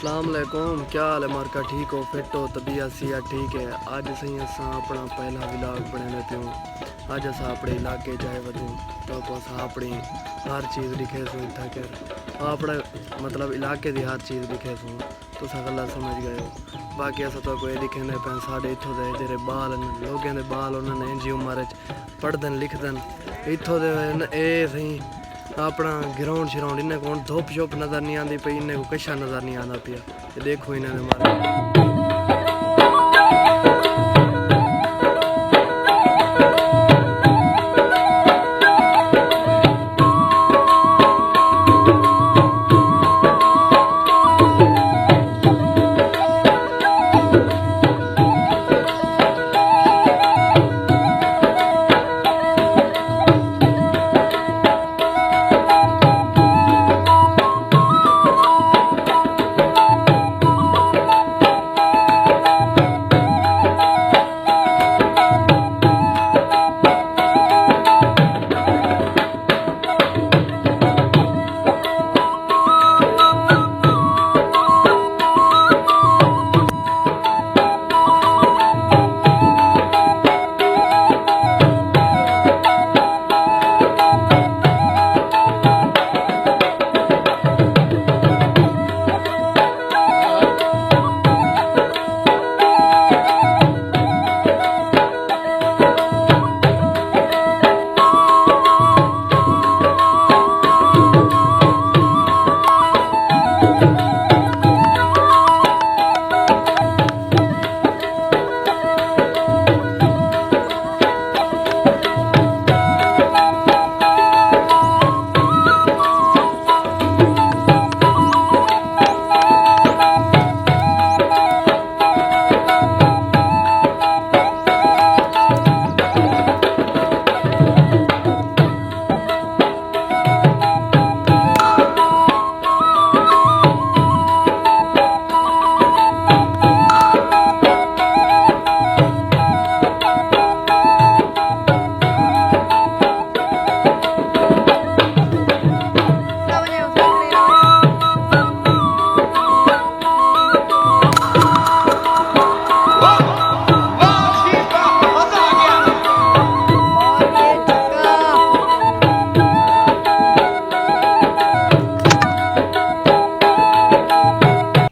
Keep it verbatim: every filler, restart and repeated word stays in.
السلام علیکم، کیا حال ہے مارکا؟ ٹھیک ہو؟ فٹ ہو؟ طبیعت صحت ٹھیک ہے؟ اڄ سائیں اساں اپݨا پہلا ولاگ بݨیندے پیوں۔ اڄ اساں اپݨے علاقے جائے ودوں، تہاکوں اساں اپݨی ہر چیز ݙکھیسوں، اتھاں کر اپݨے مطلب علاقے دی ہر چیز ݙکھیسوں۔ تساں غلط سمجھ ڳئے ہو۔ باقی اساں تہاکوں اے ݙکھیندے پئے ساݙے اتھوں دے جیڑھے ٻال ہن، لوکیں دے ٻال، انہاں نے اینجھی عمر اچ پڑھدن لکھدن۔ اتھوں دے ہن اے سئیں اپݨا گراؤنڈ شراؤنڈ، انہیں کوں ہݨ دھپ شپ نظر نہیں آندی پئی، انہیں کوں کشا نظر نہیں آندا پیا۔ اے ݙیکھو انہاں دے مارے۔